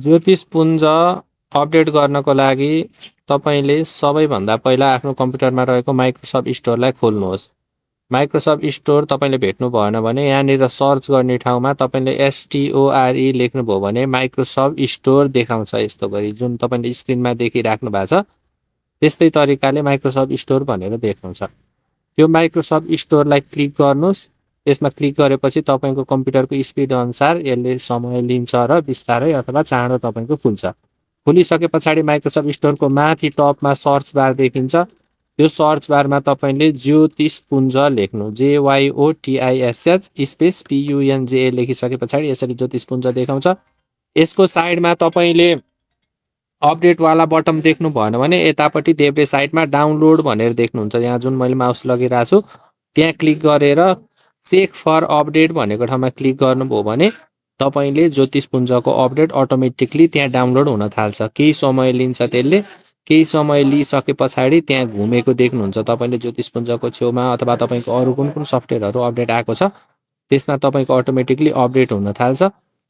ज्योतिषपुञ्ज update गर्नको लागि तपाईले सबैभन्दा पहिला आफ्नो कम्प्युटरमा रहेको माइक्रोसफ्ट स्टोरलाई खोल्नुहोस्। माइक्रोसफ्ट स्टोर तपाईले भेट्नु भएन भने यहाँनिर सर्च गर्ने ठाउँमा तपाईले STORE लेख्नुभयो भने माइक्रोसफ्ट स्टोर देखाउँछ। यस्तो गरी जुन तपाईले स्क्रिनमा देखिराख्नु भएको छ त्यस्तै तरिकाले माइक्रोसफ्ट स्टोर भनेर देखाउँछ। त्यो माइक्रोसफ्ट स्टोरलाई क्लिक गर्नुहोस्। यसमा क्लिक गरेपछि तपाईको कम्प्युटरको स्पिड अनुसार यसले समय लिन्छ र बिस्तारै अथवा चाँडो तपाईको खुल्छ। खुलिसके पछाडि माइक्रोसफ्ट स्टोरको माथि टपमा सर्च बार देखिन्छ। त्यो सर्च बारमा तपाईले ज्योतिषपुञ्ज लेख्नु, JYOTISH स्पेस PUNJ लेखिसके पछाडि यसरी ज्योतिषपुञ्ज देखाउँछ। यसको साइडमा तपाईले अपडेट वाला बटन देख्नु भएन भने यतापट्टि देब्रे साइडमा डाउनलोड भनेर देख्नुहुन्छ। यहाँ जुन मैले माउस लगिरहेको छु त्यहाँ क्लिक गरेर चेक फर अपडेट भनेको ठाउँमा क्लिक गर्नुभयो भने तपाईले ज्योतिषपुञ्जको अपडेट अटोमेटिकली त्यहाँ डाउनलोड हुन थाल्छ। केही समय लिन्छ त्यसले। केही समय लिइसके पछाडि त्यहाँ घुमेको देख्नुहुन्छ तपाईले ज्योतिषपुञ्जको छेउमा अथवा तपाईको अरु कुन कुन सफ्टवेयरहरु अपडेट आएको छ त्यसमा तपाईको अटोमेटिकली अपडेट हुन थाल्छ।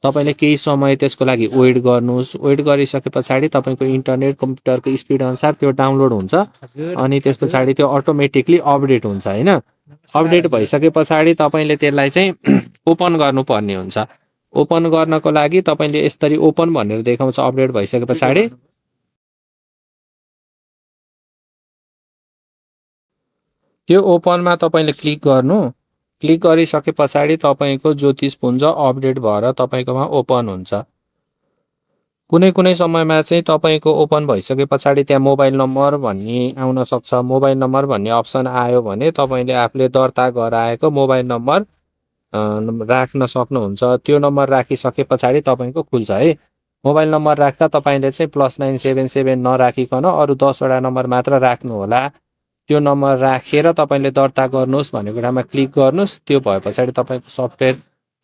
तपाईले केही समय त्यसको लागि वेट गर्नुस्। वेट गरिसके पछाडि तपाईको इन्टरनेट कम्प्युटरको स्पिड अनुसार त्यो डाउनलोड हुन्छ अनि त्यस पछाडि त्यो अटोमेटिकली अपडेट हुन्छ हैन। अपडेट भइसके पछाडि तपाईले त्यसलाई चाहिँ ओपन गर्नुपर्ने हुन्छ। ओपन गर्नको लागि तपाईले यसरी ओपन भनेर देखाउँछ अपडेट भइसके पछाडि। त्यो ओपनमा तपाईले क्लिक गर्नु। क्लिक गरिसके पछाडि तपाईको ज्योतिषपुञ्ज अपडेट भएर तपाईकोमा ओपन हुन्छ। कुनै कुनै समयमा चाहिँ तपाईको ओपन भइसके पछाडि त्यहाँ मोबाइल नम्बर भन्ने आउन सक्छ। मोबाइल नम्बर भन्ने अप्सन आयो भने तपाईले आफूले दर्ता गराएको मोबाइल नम्बर राख्न सक्नुहुन्छ। त्यो नम्बर राखिसके पछाडि तपाईको खुल्छ है। मोबाइल नम्बर राख्दा तपाईले चाहिँ +977 नराखिकन अरु 10 वटा नम्बर मात्र राख्नु होला। त्यो नम्बर राखेर तपाईले दर्ता गर्नुस् भनेको ठाउँमा क्लिक गर्नुस्। त्यो भए पछाडि तपाईको सफ्टवेयर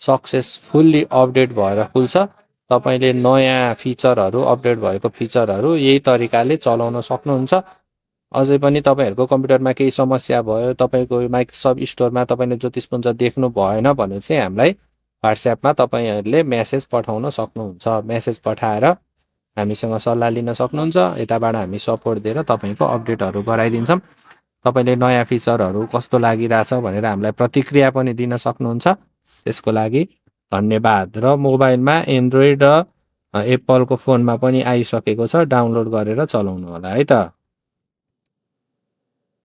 सक्सेसफुल्ली अपडेट भएर खुल्छ। तपाईले नयाँ फिचरहरु अपडेट भएको फिचरहरु यही तरिकाले चलाउन सक्नुहुन्छ। अझै पनि तपाईहरुको कम्प्युटरमा केही समस्या भयो, तपाईको माइक्रोसफ्ट स्टोरमा तपाईले ज्योतिषपुञ्ज देख्नु भएन भने चाहिँ हामीलाई WhatsAppमा तपाईहरुले मेसेज पठाउन सक्नुहुन्छ। मेसेज पठाएर हामीसँग सल्लाह लिन सक्नुहुन्छ। यताबाट हामी सपोर्ट दिएर तपाईको अपडेटहरु गराइदिन्छौं। तपाईले नयाँ फिचरहरु कस्तो लागिराछ भनेर हामीलाई प्रतिक्रिया पनि दिन सक्नुहुन्छ। त्यसको लागि धन्यवाद। र मोबाइलमा एन्ड्रोइड र एप्पलको फोनमा पनि आइसकेको छ। डाउनलोड गरेर चलाउनु होला है त।